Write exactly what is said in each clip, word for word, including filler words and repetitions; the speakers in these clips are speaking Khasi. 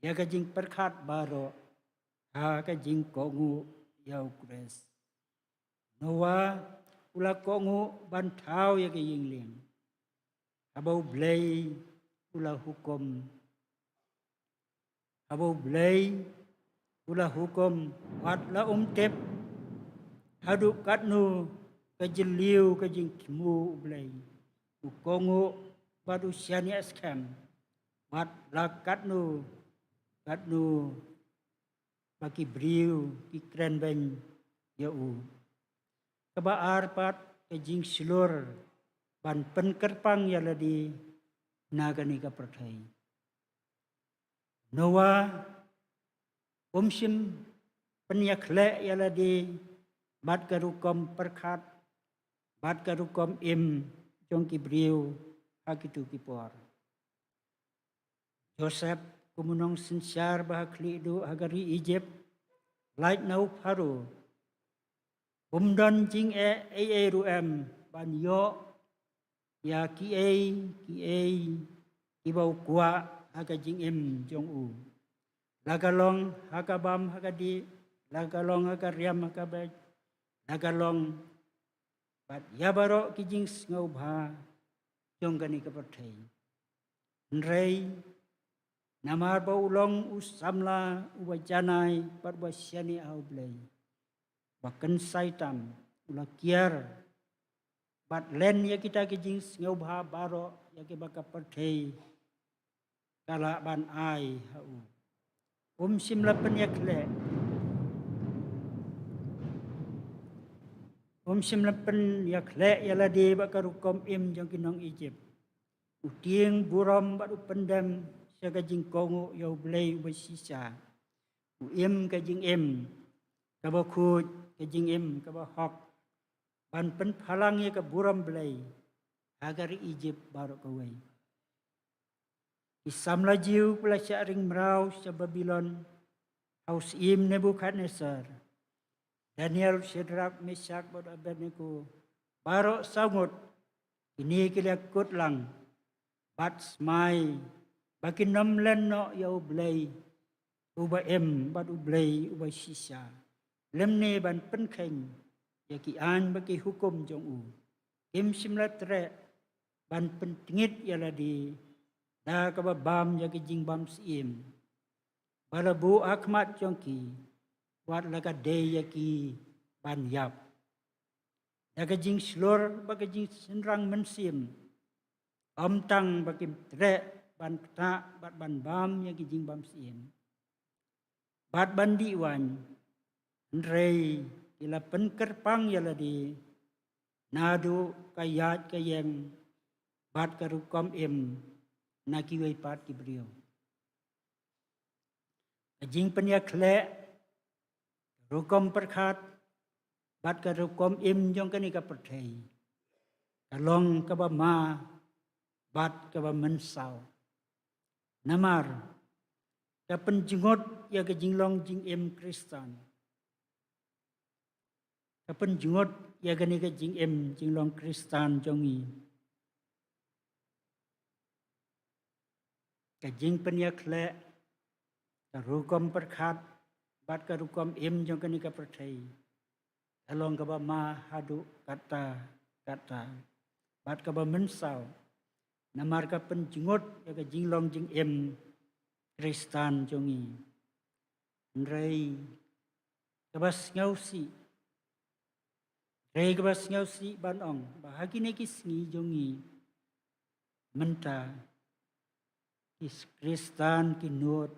ïa ka jingpyrkhat baroh ha ka jingkohnguh ïa u Khrist. Noah u la kohnguh ban thaw ïa ka ïingliang. Haba U Blei u la hukum, haba U Blei u la hukum, wat la um tip haduh katno ka jylliew ka jingthmu U Blei, u kohnguh bad u shaniah skhem, wat la katno katno ba ki briew ki kren beiñ ïa u. Kaba ar pat, ka jingshlur ban pynkyrpang ïa lade na kane ka pyrthei. Noah um shym pynïakhleh ïa lade bad ka rukom pyrkhat bad ka rukom im jong ki briew ha kito ki por. Joseph, kum u nongsynshar ba ha khlieh duh ha ka ri Egypt, lait na u Pharaoh, um don jingeh ei ei ruh em ban ïoh ïa kiei kiei kiba u kwah ha ka jingim jong u. La ka long ha ka bam ha ka dih, la ka long ha ka riam ha ka beit, la ka long bad ïa baroh ki jingsngewbha jong kane ka pyrthei. Hynrei namar ba u long u samla uba janai bad uba shaniah ha U Blei, ba kynsai tam u la kiar bad len ïa kita ki jingsngewbha baroh ïa kiba ka pyrthei ka lah ban ai ha u. Um shym la pynïakhleh, um shym la pynïakhleh ïa lade bad ka rukom im jong ki nong Egypt. U tieng burom bad u pyndem sha ka jingkohnguh ïa U Blei uba shisha. U im ka jingim kaba khuid, ka jingim kaba hok, ban pynphalang ïa ka burom Blei ha ka ri Egypt baroh kawei. Ki samla Jiw ki la shah ring mraw sha Babilon ha u syiem Nebukhadnessar. Daniel, Shadrak, Meshak bad Abednego, baroh saw ngut, kine ki la kut lang bad smai ba kin ym len noh ïa U Blei uba im bad U Blei uba shisha, lymne ban pynkheiñ ïa ki aiñ bad ki hukum jong u. Kim shym la treh ban pyntngit ïa lade da kaba bam ïa ki jingbam syiem ba la buh ha khmat jong ki, wat la ka dei ïa ki ban ïap. Da ka jingshlur bad ka jingshynrang mynsiem, ym tang ba kim treh ban ktah bad ban bam ïa ki jingbam syiem bad ban dih waiñ, hynrei ki la pynkyrpang ïa lade naduh ka ïaid ka ïeng bad ka rukom im na kiwei pat ki briew. Ka jingpynïakhleh, ka rukom pyrkhat bad ka rukom im jong kane ka pyrthei ka long kaba ma bad kaba mynsaw. Namar ka pynjngut ïa ka jinglong jingim Khristan. Ka pynjngut ïa kane ka jingim jinglong Khristan jong ngi. Ka jingpynïakhleh, ka rukom pyrkhat bad ka rukom im jong kane ka pyrthei ka long kaba ma haduh katta katta bad kaba mynsaw. Namar ka pynjngut ïa ka jinglong jingim Khristan jong ngi. Hynrei kaba sngewsih, hynrei kaba sngewsih ban ong ba ha kine ki sngi jong ngi mynta, ki Khristan ki nud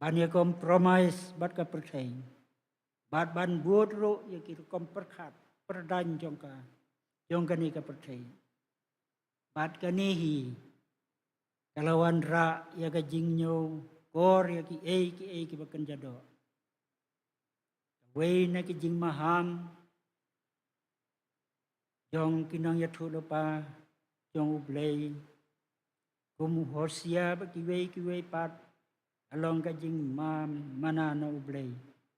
ban ïa compromise bad ka pyrthei bad ban bud ruh ïa ki rukom pyrkhat pyrdaiñ jong ka, jong kane ka pyrthei. Bad kane hi ka la wanrah ïa ka jingñiewkor ïa kiei kiei kiba kynja doh. Kawei na ki jingmaham jong ki nongïathuhlypa jong U Blei, kum u Hosea bad kiwei kiwei pat, ka long ka jingmam mana na U Blei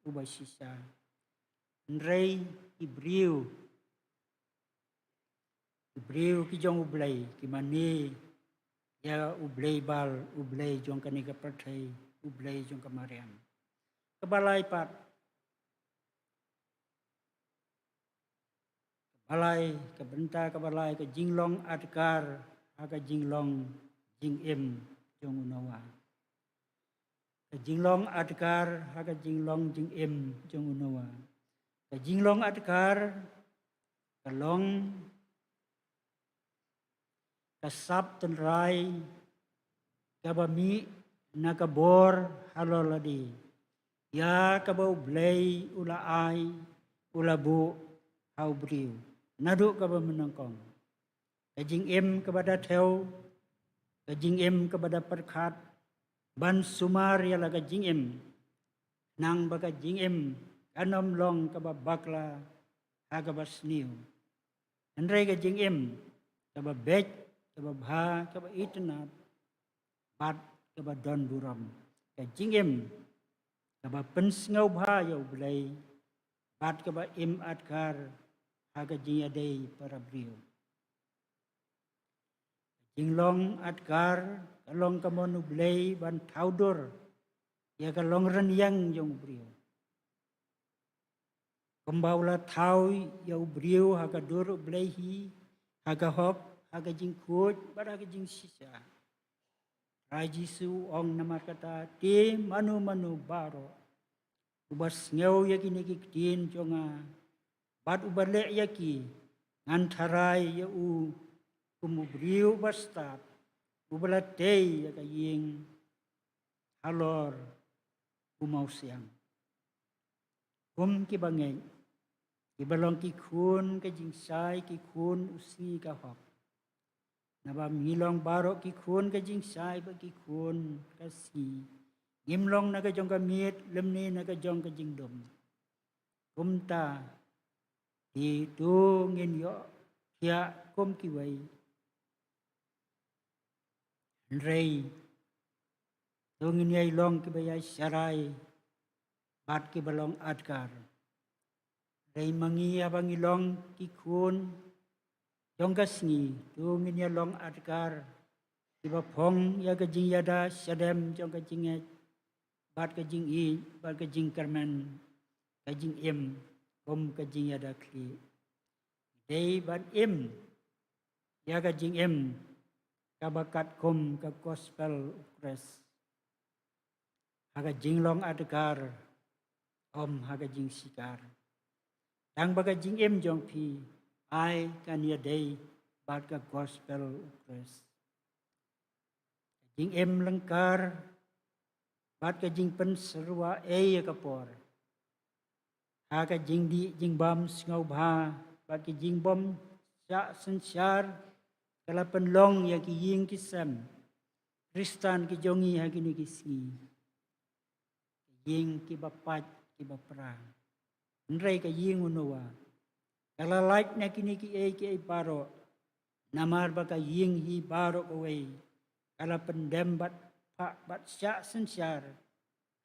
uba shisha. Hynrei ki briew, ki briew ki jong U Blei ki mane ïa u blei Baal, u blei jong kane ka pyrthei, U Blei jong ka mariang. Kaba lai pat, kaba lai, ka bynta kaba lai, ka jinglong adkar ha ka jinglong jingim jong u Noah. Ka jinglong adkar ha ka jinglong jingim jong u Noah. Ka jinglong adkar ka long ka sap tynrai kaba mih na ka bor halor lade, ïa kaba U Blei u la ai, u la buh ha u briew naduh kaba mynnyngkong. Ka jingim kaba da thew, ka jingim kaba da pyrkhat ban sumar ïa la ka jingim, nang ba ka jingim kan ym long kaba bakla ha kaba sniew. Hynrei ka jingim kaba beit, kaba bha, kaba itynnad bad kaba don burom. Ka jingim kaba pynsngewbha ïa U Blei bad kaba im adkar ha ka jingïadei para briew. Ka jinglong adkar ka long ka mon U Blei ban thaw dur ïa ka long rynïeng jong u briew. Kumba u la thaw ïa u briew ha ka dur U Blei hi, ha ka hok, ha ka jingkhuid bad ha ka jingshisha. Trai Jisu u ong namar kata, te mano mano baroh uba sngew ïa kine ki ktien jong nga bad uba leh ïa ki, ngan tharai ïa u kum u briew uba stad uba la tei ïa ka ïing halor u mawsiang. Kum kiba ngeit, kiba long ki khun ka jingshai, ki khun u sngi ka hok. Naba ngi long baroh ki khun ka jingshai bad ki khun ka sngi. Ngim long na ka jong ka miet lymne na ka jong ka jingdum. Kumta, te to ngin ïoh thiah kum kiwei. Hynrei to ngin ïai long kiba ïai sharai bad kiba long adkar. Hynrei ma ngi, haba ngi long ki khun jong ka sngi, to ngin ïa long adkar kiba phong ïa ka jingïada shadem jong ka jingngeit bad ka jingïeit bad ka jingkyrmen, ka jingim kum ka jingïada khlieh. Dei ban im ïa ka jingim kaba katkum ka gospel u Khrist, ha ka jinglong adkar, ym ha ka jingshikar. Tang ba ka jingim jong phi ai kan ïadei bad ka gospel u Khrist. Ka jingim lyngkar bad ka jingpynsyrwa ei ïa ka por ha ka jingdih jingbam sngewbha bad ka jingbam shah synshar ka la pynlong ïa ki ïing ki sem Khristan ki jong ngi ha kine ki sngi. Ki ïing kiba pait kiba pra. Hynrei ka ïing u Noah ka la lait na kine kiei kiei baroh, namar ba ka ïing hi baroh kawei ka la pyndem bad phah bad shah synshar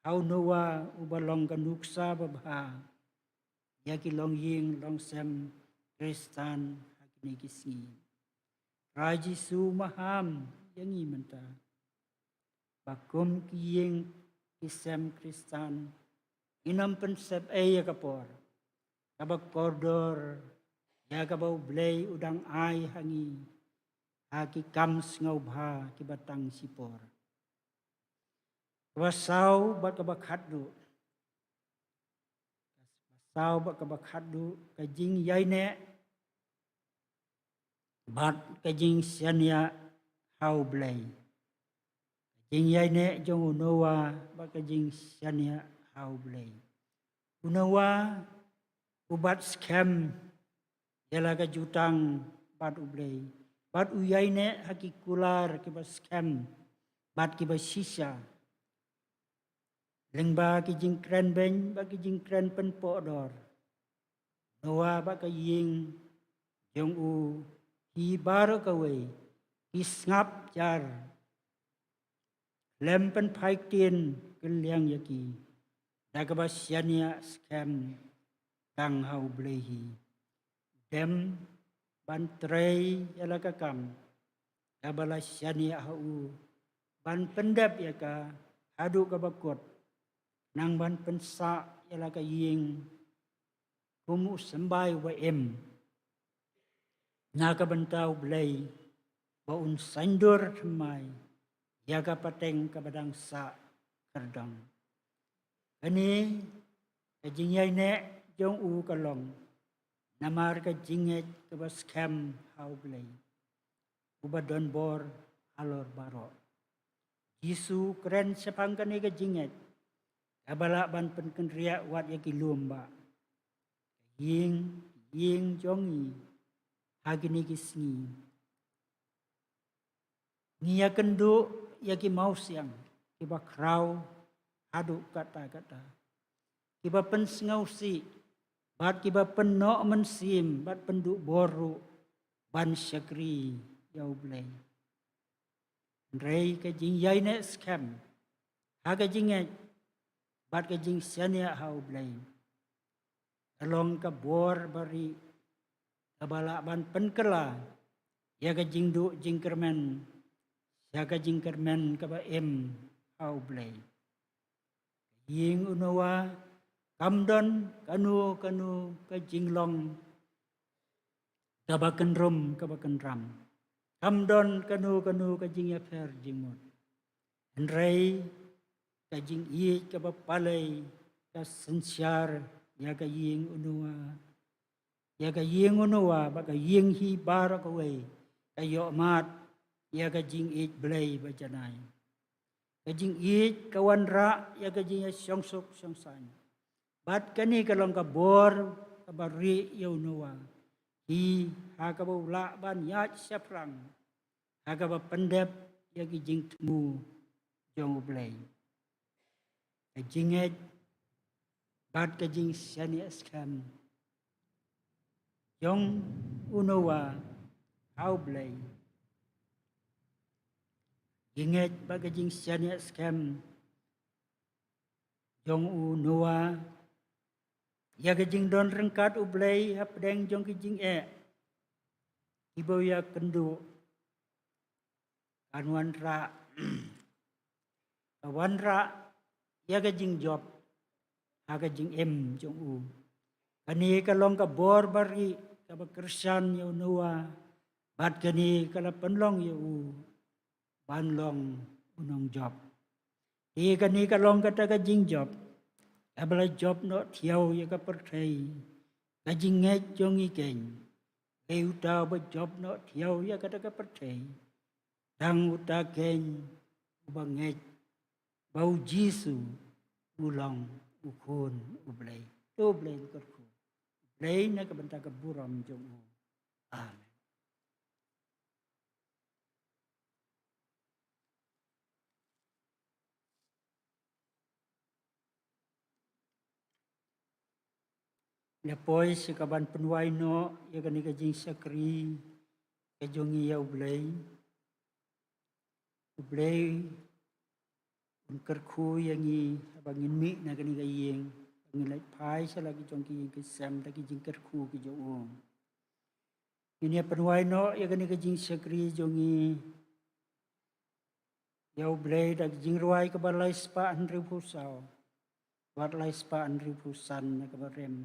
ha u Noah uba long ka nuksa babha ïa ki longïing longsem Khristan ha kine ki sngi. Trai Jisu u maham ïa ngi mynta ba kum ki ïing ki sem Khristan, ngin ym pynsep ei ïa ka por kaba kordor ïa kaba U Blei u dang ai ha ngi ha ki kam sngewbha kiba tang shipor. Kaba saw bad kaba khatduh. Kaba saw bad kaba khatduh, ka jingïaineh bad ka jingshaniah ha U Blei. Ka jingïaineh jong u Noah bad ka jingshaniah ha U Blei. U Noah u bat skhem ïa la ka jutang bad U Blei, bad u ïaineh ha ki kular kiba skhem bad kiba shisha. Lyngba ki jingkren beiñ bad ki jingkren pynpohdor, Noah bad ka ïing jong u hi baroh kawei ki sngap jar, khlem pynphai ktien kylliang ïa ki, da kaba shaniah skhem tang ha U Blei hi. Dem ban trei ïa la ka kam kaba la shaniah ha u, ban pyndep ïa ka haduh kaba kut, nang ban pynsah ïa la ka ïing kum u symbai uba im na ka bynta U Blei, ba un saiñdur thymmai ïa ka pateng kaba dang sah khyrdong. Kane ka jingïaineh jong u ka long namar ka jingngeit kaba skhem ha U Blei, uba don bor halor baroh. Jisu u kren shaphang kane ka jingngeit kaba lah ban pynkynriah wat ïa ki lum ba ka ïing, ïing jong ngi ha kine ki sngi. Ngi ïakynduh ïa ki mawsiang kiba khraw haduh katta katta, kiba pynsngewsih bad kiba pynnoh mynsiem bad pynduh bor ruh ban shakri ïa U Blei. Hynrei ka jingïaineh skhem ha ka jingngeit bad ka jingshaniah ha U Blei ka long ka bor barieh kaba lah ban pynkylla ïa ka jingduh jingkyrmen sha ka jingkyrmen kaba im ha U Blei. Ïing u Noah kam don kano kano ka jinglong kaba kynrum kaba kynram, kam don kano kano ka jingïapher jingmut. Hynrei ka jingïeit kaba palei ka synshar ïa ka ïing u Noah, ïa ka ïing u Noah bad ka ïing hi baroh kawei ka ïohmad ïa ka jingïeit Blei ba janai. Ka jingïeit ka wanrah ïa ka jingïashongsuk shongsaiñ. Bad kane ka long ka bor kaba rieh ïa u Noah, hi ha kaba u lah ban ïaid shaphrang ha kaba pyndep ïa ki jingthmu jong U Blei. Ka jingngeit bad ka jingshaniah skhem jong u Noah ha U Blei. Jingngeit bad ka jingshaniah skhem jong u Noah ïa ka jingdon ryngkat U Blei hapdeng jong ki jingeh kiba u ïakynduh kan wanrah, ka wanrah ïa ka jingjop ha ka jingim jong u. Kane ka long ka bor barieh kaba kyrshan ïa u Noah, bad kane ka la pynlong ïa u ban long u nongjop. Te kane ka long kata ka jingjop kaba la jop noh thiaw ïa ka pyrthei, ka jingngeit jong ngi keiñ. Dei uta uba jop noh thiaw ïa kata ka pyrthei, dang uta keiñ uba ngeit ba U Jisu u long U Khun U Blei. To U Blei un kyrkhu, U Blei na ka bynta ka burom jong u. Amen. Ngi poi sha kaban pynwai noh ïa kane ka jingshakri ka jong ngi ïa U Blei. U Blei un kyrkhu ïa ngi haba ngin mih na kane ka ïing, ba ngin leit phai sha la ki jong ki ïing ki sem da ki jingkyrkhu ki jong u. Ngin ïa pynwai noh ïa kane ka jingshakri jong ngi ïa U Blei da ka jingrwai kaba lai spah hynriewphew saw bad lai spah hynriewphew san na kaba rim.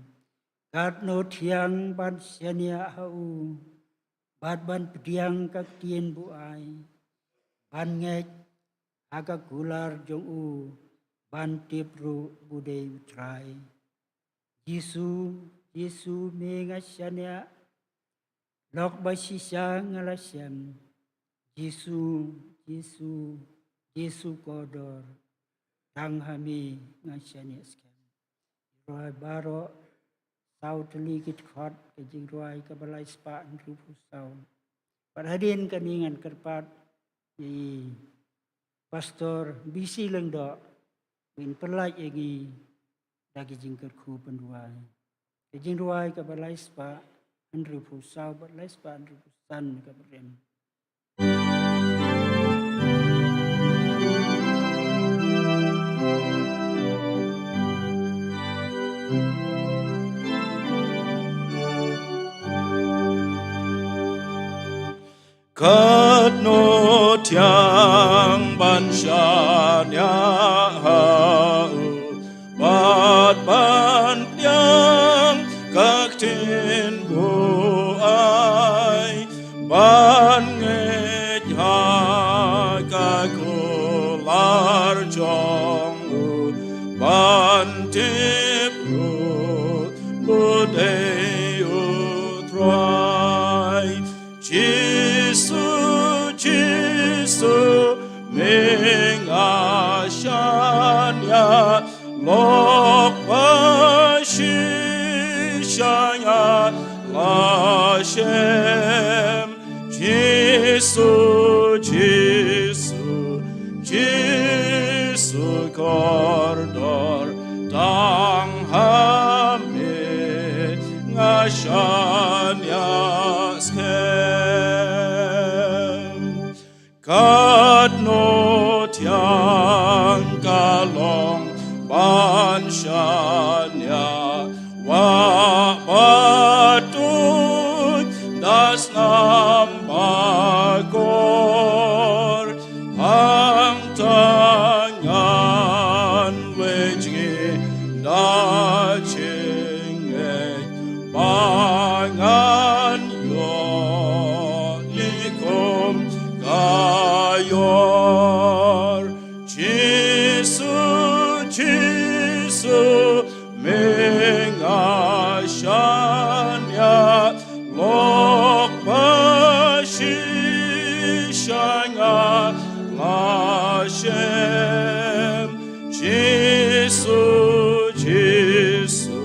Katno thiang ban shaniah ha u bad ban pdiang ka ktien buaid, ban ngeit ha ka kular jong u, ban tip ruh ba u dei U Trai. Jisu, Jisu me nga shaniah, lok ba shisha nga la shem. Jisu, Jisu, Jisu kordor, tang ha me nga shaniah skhem. Rwai baroh saw tylli ki dkhot ka jingrwai kaba lai spah hynriewphew saw. Bad hadien kane ngan kyrpad ïa i Pastor B C Lyngdoh, ba in pyllait ïa ngi da ki jingkyrkhu pynrwai. Ka jingrwai kaba lai spah hynriewphew saw bad lai spah hynriewphew san kaba rim. Katno thiang ban shaniah jong u ban tip ruh u dei u Trai. Jisu, Jisu, me nga shaniah, lok ba shisha nga la shem. Jisu, Jisu, Jisu kordor, tang ha me nga shaniah skhem. Katno thiang ka long ban shaniah, wah ba tuid da snam ba kor, hangta ngan leit jngi da jingngeit ba ngan ïoh likum ka ïor. Jisu, Jisu, me nga shaniah, lok ba shisha nga la shem. Jisu, Jisu,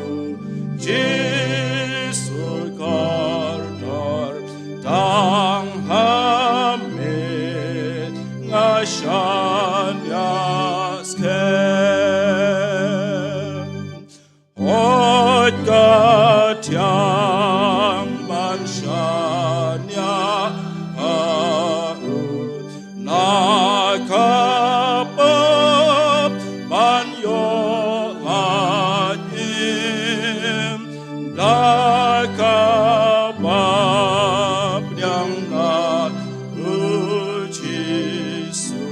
Jisu kordor, tang ha me nga shaniah skhem. Hooid, ka thiang ban shaniah ha u na ka pop ban ïoh lait im, da ka baptiang na u Jisu.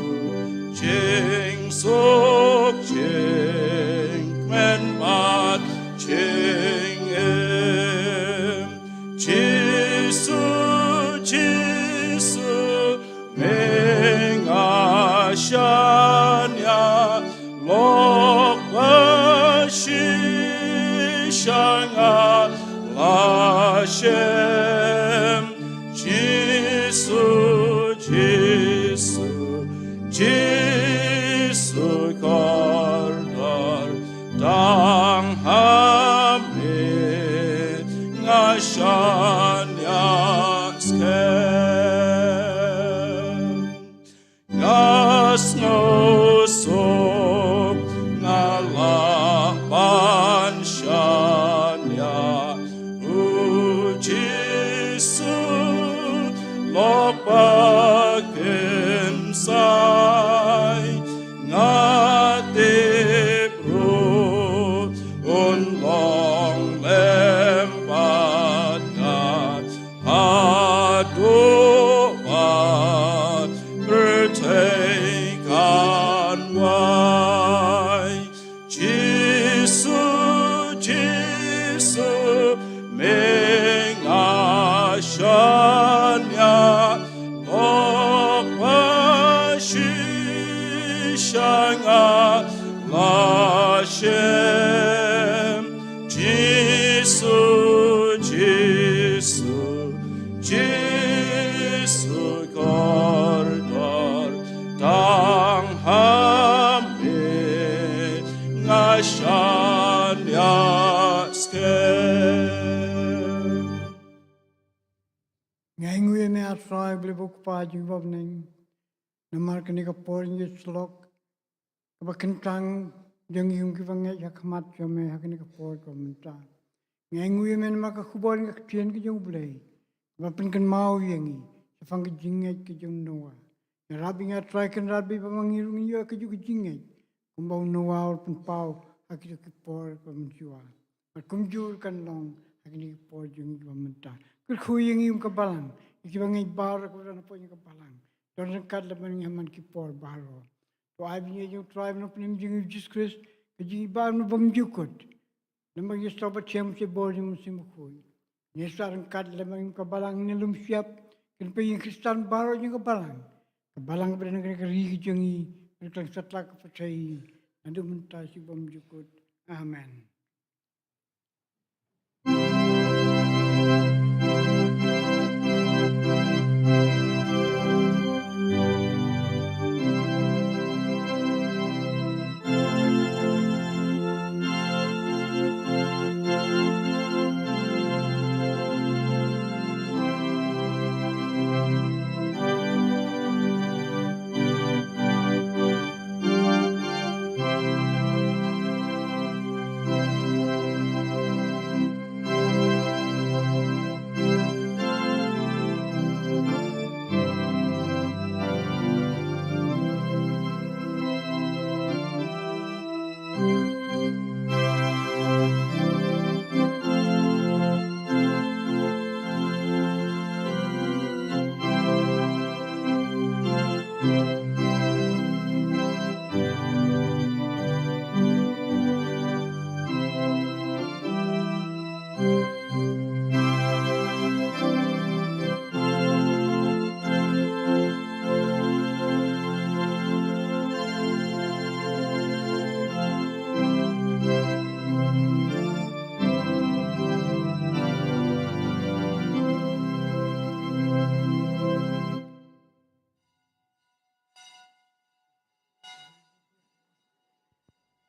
Jingsuk, jingkmen bad jingim. Jisu, Jisu, me nga shaniah, lok ba shisha nga la shem. Jisu, Jisu, Jisu kordor, tang ha me nga shaniah skhem. Nga sngewsuk nga lah ban shaniah u Jisu, lok ba kynsai. Nga tip ruh un long lem bad nga haduh ba pyrthei kan wai. Jisu, Jisu, me nga shaniah, lok ba shisha nga la shem. Jisu, Jisu, Jisu kordor, tang ha me nga shaniah skhem. Nga ainguh ïa me, ah Trai, U Blei U Kpa jong ngi uba ha bneng, namar kane ka por ngi ïa shlok kaba kyntang jong ngi kum kiba ngeit ha khmat jong me ha kane ka por kaba mynta. Nga ainguh ïa me namar ka khubor, ka ktien ka jong U Blei, kaba pynkynmaw ïa ngi shaphang ka jingngeit ka jong u Noah. Nga ïarap ïa ngi, ah Trai Kynrad, ba ma ngi ruh ngin ïoh ïa kajuh ka jingngeit kumba u Noah u la pynpaw ha kita ki por kiba mynshuwa. Bad kumjuh kan long ha kine ki por jong ngi kiba mynta. Kyrkhu ïa ngi kum ka balang, ïa kiba ngeit baroh kiba don hapoh jong ka balang, don ryngkat lem bad ngi ha man ki por baroh. To ai ba ngi ïa jong u Trai bad u Nongpynim jong ngi U Jisu Khrist, ka jingïeit bad u bymjukut. Namar ngi sngewthuh ba shem u shepbor jong u Mynsiem Bakhuid. Ngi sah ryngkat lem bad ngi kum ka balang, ngi lum shyiap, kin peit ïa ki Khristan baroh jong ka balang. Ka balang kaba don ha kane ka ri ka jong ngi, Kyrteng satlak ka pyrthei, naduh mynta shibun jukut. Amen.